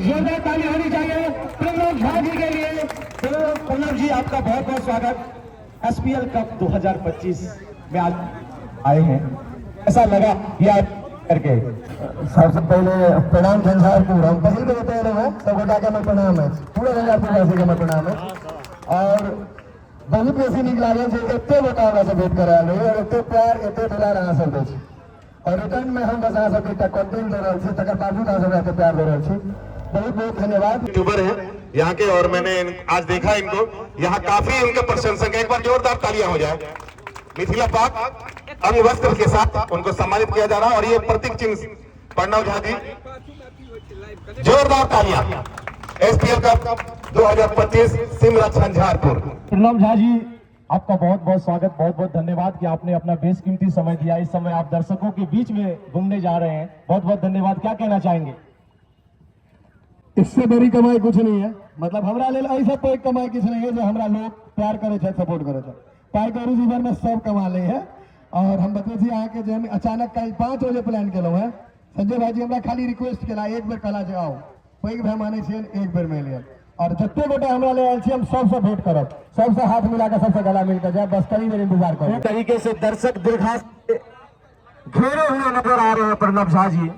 जोरदार ताली होनी चाहिए प्रणव झा जी के लिए। तो प्रणव जी, आपका बहुत बहुत स्वागत। एसपीएल कप 2025 में आज आए हैं, ऐसा लगा ये आप करके? सबसे पहले प्रणाम झंझारपुर। हम पहिल बेर एतऽ एलहुँ हेँ। सब गोटाके हमर प्रणाम अछि, पूरा झंझारपुर वासीके हमर प्रणाम अछि। और बहुत बेसी नीक लागल जे एते गोटा हमरा भेंट करऽ आयल रही और एते प्यार, एते दुलार अहाँ सब दै छी और रिटर्न में हम बस अहाँ सबके एकटा कंटेंट दऽ रहल छी, तकर बावजूद अहाँ सब एते प्यार दऽ रहल छी। बहुत बहुत धन्यवाद। यूट्यूबर हैं यहाँ के और मैंने आज देखा इनको यहाँ, काफी इनके प्रशंसक हैं। एक बार जोरदार तालियां हो जाए। मिथिला पाग अंग वस्त्र के साथ उनको सम्मानित किया जा रहा है और ये प्रतीक चिन्ह प्रणव झा जी। जोरदार तालियां। SPL cup 2025, Simra Jhanjharpur. प्रणव झा जी, आपका बहुत बहुत स्वागत, बहुत बहुत धन्यवाद कि आपने अपना बेशकीमती समय दिया। इस समय आप दर्शकों के बीच में घूमने जा रहे हैं। बहुत बहुत धन्यवाद। क्या कहना चाहेंगे? इससे बड़ी कमाई कुछ नहीं है। मतलब हमरा लेल ऐसा पैघ कमाई किछु नहीं है जे हमरा लोग प्यार करे छै, सपोर्ट करे छै। पाई कौड़ी जीवन में सब कमा ले है। और हम बतबै छी अहाँके जे हम अचानक काल्हि 5 बजे प्लान केलहुँ हेँ। संजय भाईजी हमरा खाली रिक्वेस्ट केला, एक बेर कहला जे आउ, पैघ भाई मानै छियनि, एक बेर मिल गेल। और जते गोटा हमरा ले आयल छी, हम सबसँ भेंट करब, सबसँ हाथ मिला कऽ, सबसँ गला मिल कऽ जायब। बस कनी देर इंतजार करू। तरीके से दर्शक दीर्घा से घेरे हुए नजर आ रहे हैं प्रणव झा जी।